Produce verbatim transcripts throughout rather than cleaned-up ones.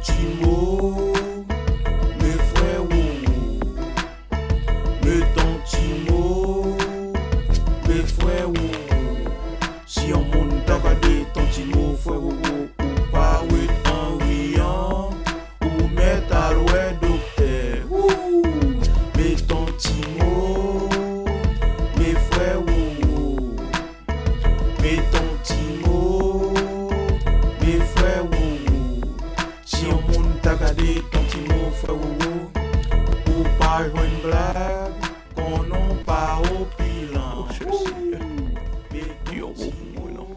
Ti mo, men frè Wowo. Men ton ti mo, men frè Wowo. Si yon moun ta gade ton ti mo, frè Wowo, ou pa wè anyen, ou mèt al wè doktè. Wou! Men ton ti mo, men frè Wowo. Men ton ti mo, men frè Wowo. Si yon moun ta gade ton ti mo, frè Wowo, ou pa jwenn blag, konnen w pa opilan. Oh, Jezi. Men ton Yo, ti bon pou mwen, non.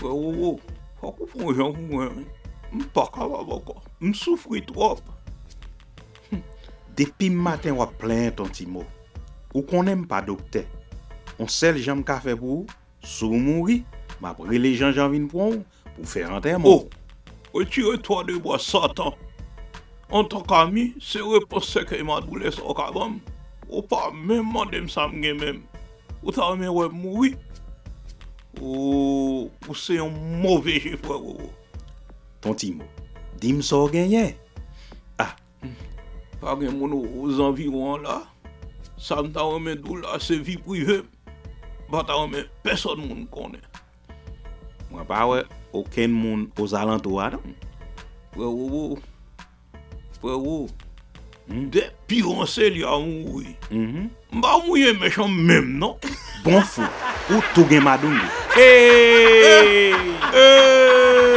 Frè Wowo, fòk ou pran jan pou mwen, wi. M pa kapab ankò. M soufri twòp. Depi maten w ap plenyen ton ti mo. Ou konnen m pa doktè. On sèl jan m ka fè pou ou, si w mouri, m ap rele Janjan vin pran w pou fè antèman. Oh, retire twa de bwa Satan. Antanka mi, se repons sèkèy madoulè sa w ka ban m. Ou pa menm mande m sa m gen menm. Ou ta renmen wè m mouri? Ou, ou se yon move je, frè Wowo. Ton ti mo, di m sa w genyen. Ah, pa gen moun o- ozanviwon an la. Sa m ta renmen di w la, se vi prive m. M pa ta renmen pèsòn moun konnen. Mwen pa wè okenn moun ozalantou a, non. Frè Wowo, frè Wowo, hmm? Depi Ranseli a mouri, mhm, m pa mouye mèch an menm, non. Bon fou, ou tou gen madounge. Hey! Hey!